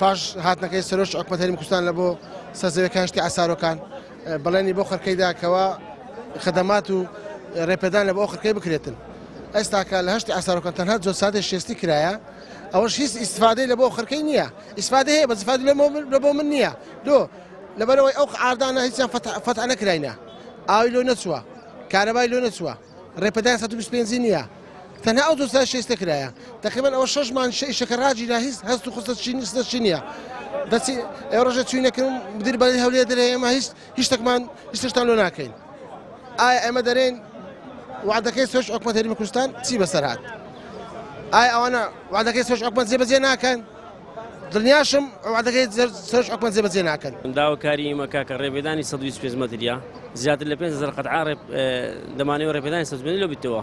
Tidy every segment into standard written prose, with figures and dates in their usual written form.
پاش هاتنەکەی سەرۆکی حکومەت هەرێمی کوردستان لە بۆ سەرزەویەکان شتی عەسارۆکان بەڵێنی بۆ خەرکەی دا کەوا خدمات و ڕێپێدان لە بۆ ئەو خەرکەی بکرێتن. ئێستاکە لە هەشتی عەسارۆکان تەنها جۆسادێ شێستی کرایە، ئەوەش هیچ ئیستفادەی لە بۆ ئەو خەرکەی نییە. ئیستفادە هەیە بەس ئیستفادە لە بۆ من نییە. لۆ؟ لەبەرئەوەی ئەو عاردانە هیچیان فەتح نەکراینە، ئاوی لۆ نەچووە، کارەبای لۆ نەچووە. ڕێپێدان 125 نییە تەنها ئەو دۆسای شێستە کرایە تقریبا ئەوە شەش مانگ ئیشەکە ڕاگیرا هیچ هەست و خستە چی نیستە چی نییە دەچی ئێوە ڕۆژە چوینەکەم مدیر بەڵی هەولێر دەرێ ئێمە هیچ هیچ شتێکمان هیچ شتان لۆ ناکەین ئایا ئێمە دەرێن وعدەکەی سۆش حکومەت هەرێمی کوردستان چی بەسەر هات ئایا ئەوانە وعدەکەی سۆش حکومەت جێبەجێ ناکەن دڵنیاشم وعدەکەی سەرۆک حکومەت جێبەجێ ناکەن. داواکاری ئیمە کاکە ڕێپێدانی 125 مەتریە زیاتر لە 5000 قەتعە ڕێ دەمانەوە ڕێپێدانی 125 لۆ بیتەوە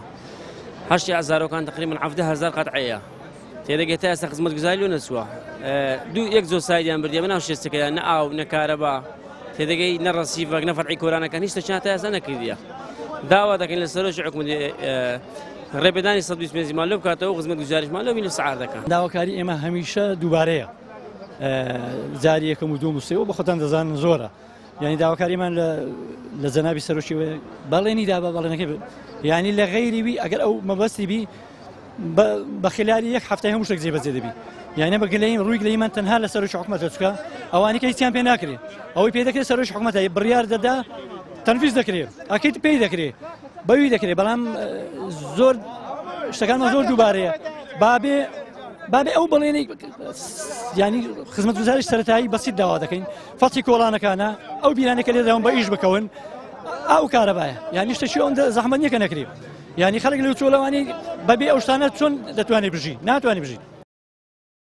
هەشتی هەزارۆکان تقریبا 17000 قەتعەیە تێدەگەی تا ئێستا خزمەتگوزاری لۆ نەچووە دوو یەک زۆر سایدیان بردیە بەناو شێستەکەیان نە ئاو نە کارەبا تێدەگەی نە ڕەسیڤەک نە فەرعی کۆرانەکان هیچ شتێکیان تا ئێستا نەکردیە داوا دەکەین لە سەرۆکی حکومەت ڕێپێدانی 125 مان لۆ بکاتەوە و خزمەتگوزاریشمان لۆ بینە سعار دەکەن. داواکاری ئێمە هەمیشە دووبارەیە جاری یەکەم و دووەم و سێوە بە خۆتان دەزانن زۆرە یعنی داواکاریمان لە جەنابی سەرۆکی بەڵێنی دا بە بەڵێنەکەی یعنی لە غەیری وی ئەگەر ئەو مەبەستی بی بە خلاری یەک هەفتەی هەموو شتێک جێبەجێ دەبی یعنی بە گلەیی ڕووی گلەییمان تەنها لە سەرۆکی حکومەتە چکە ئەوانی کە هیچیان پێ ناکرێ ئەوەی پێ دەکرێت سەرۆکی حکومەتە بڕیار دەدا تەنفیز دەکرێت ئەکیت پێی دەکرێت بەوی دەکرێت بەڵام زۆر شتەکانمان زۆر دووبارەیە بابێ بابێ ئەو بەڵێنی ینی خزمەتگوزاری سەتایی بەسیت داوا دەکەین فەتی کۆڵانەکانە ئەو بیرانەکە لێداون بە ئیش بکەون ئەو کارەبایە یانی شتێکی ئەوەندە زەحمەت نییە کە نەکرێ یانی خەڵک لەو چۆلەوانی بەبێ ئەو شتانە چۆن دەتوانێت بژی ناتوانێت بژی.